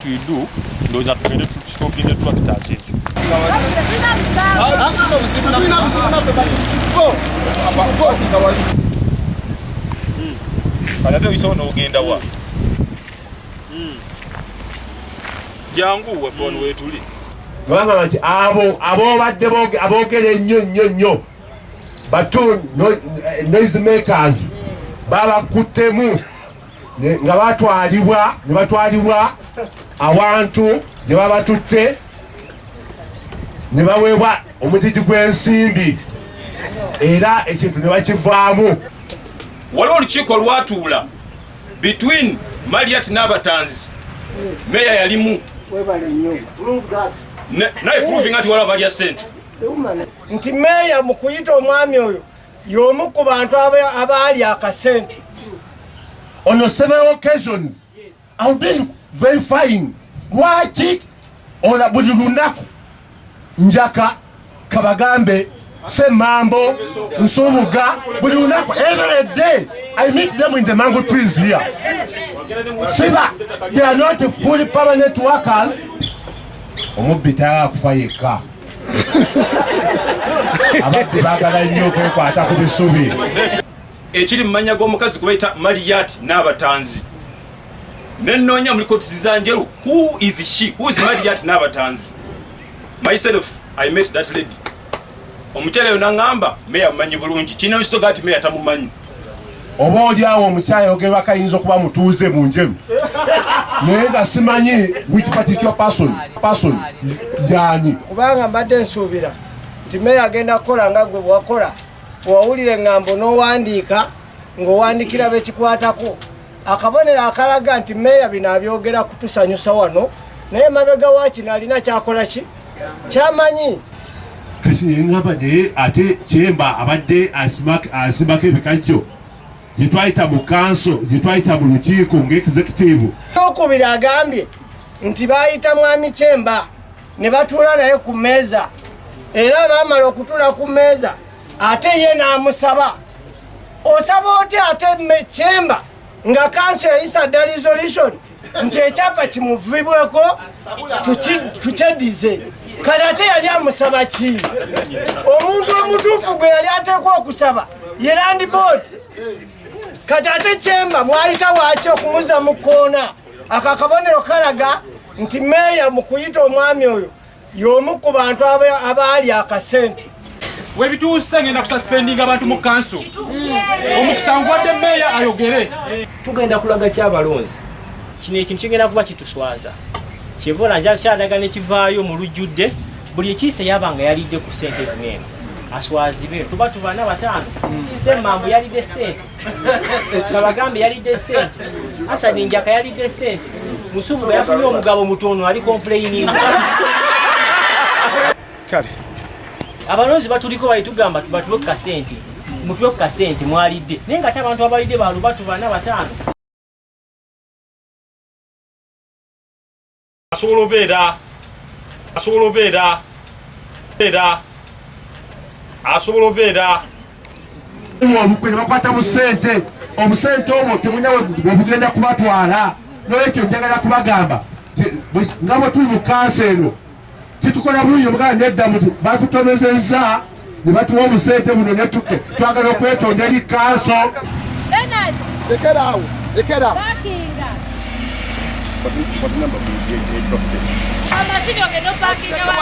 we do, ndowooza tugende tusitopinge tractors ezo. Kati ate oyisewo n'ogenda wa? Jangu waffe wano weetuli. Bagamba nti abo abobadde aboogera ennyo nnyo nnyo, batu noise makers, babakuttemu nga batwalibwa ne batwalibwa awantu gye babatutte ne baweebwa omugigi gw'ensimbi, era ekintu ne bakivaamu. Waliwo olukiiko lwatuula between Mariat n'abatanzi, meya yalimu naye proving nti waliwo abalya sente. Nti meeya mu kuyita omwami oyo y'omu ku bantu abaali akasente. On several occasions I've been verifying lwaki ola buli lunaku Njaka, Kabagambe, Semambo, Nsubuga, buli lunaku, every day I meet them in the mango trees here. Siba they are not fully permanent workers. Omubbi tayagala kufa yekka. Ababbi baagala nnyo okwekwata ku bisubi. Ekiri mu mannya g'omukazi kubayita Mariat n'abatanzi, nenoonya mu records za Njeru, who is she, who is Mariat n'abatanzi? Myself, I met that lady. Omukyala eyo naŋŋamba meya mumanyi bulungi, kirina nkisoga nti meya tamumanyi. Oba oli awo omukyala yogerwako ayinza okuba mutuuze mu Njeru, naye nga simanyi which particular person yaani. Kubanga mbadde nsuubira nti meeya agenda kukola nga gwe bwakola, wawulira eŋŋambo n'owandiika ng'owandikira bekikwatako, akabonero akalaga nti meeya bino abyogera kutusanyusa wano, naye mabega wa kino alina kyakola ki kyamanyi. Kati neŋŋamba, naye ate Kyemba abadde asimbako ebikajjo gye twayita mu kanso, gye twayita mu lukiiko nga executive. Okubiri agambye nti bayita mwami Kyemba ne batuula naye ku mmeeza, era baamala okutuula ku mmeeza ate ye n'amusaba. Osaba otya ate Kyemba nga kanso yayisa dda resolution nti ekyapa kimuvibweko tukyeddize? Kati ate yali amusaba ki? Omuntu omutuufu gwe yali ateekwa okusaba ye Land Board. Kati ate Kyemba mwayita waki okumuza mu kkoona? Ako akabonero kalaga nti meeya mu kuyita omwami oyo y'omu ku bantu abaali akasente. Webituuse ngenda kususpendinga abantu mu kanso. Omukisa ngwadde meeya ayogere. Tugenda kulaga kyabalonzi kino ekintu kigenda kuba kituswaza. Kyeva olanja kyalaga nekivaayo mu lujjudde. Buli ekiise yaba nga yalidde ku ssente zino eno aswazibe. Tuba tubana bataano, Semmambu yalidde ssente, Kabagambe yalidde ssente, Hasani Njaka yalidde ssente, Musubuga yafunye omugabo mutono, ali complaining. Kale. Abalonzi batuliko, bali tugamba batuwe ku kasente, mutuwe ku kasente mwalidde, naye nga ate abantu abalidde balubatu bana bataano. Asobola obeera era asobola obeera. Olukwe ne bakwata busente, obusente obwo tebulina bwebugenda kubatwala. Nolwekyo njagala kubagamba nga bwe tuli mu kanso eno, kitukola bulungi omuganda nedda muti batutomezezza ne batuwa obusente buno, netuke twagala okwetonda eri kanso. Bernard, Lekera awo, lekera. Parkinga. Amashini ogenda opakinga.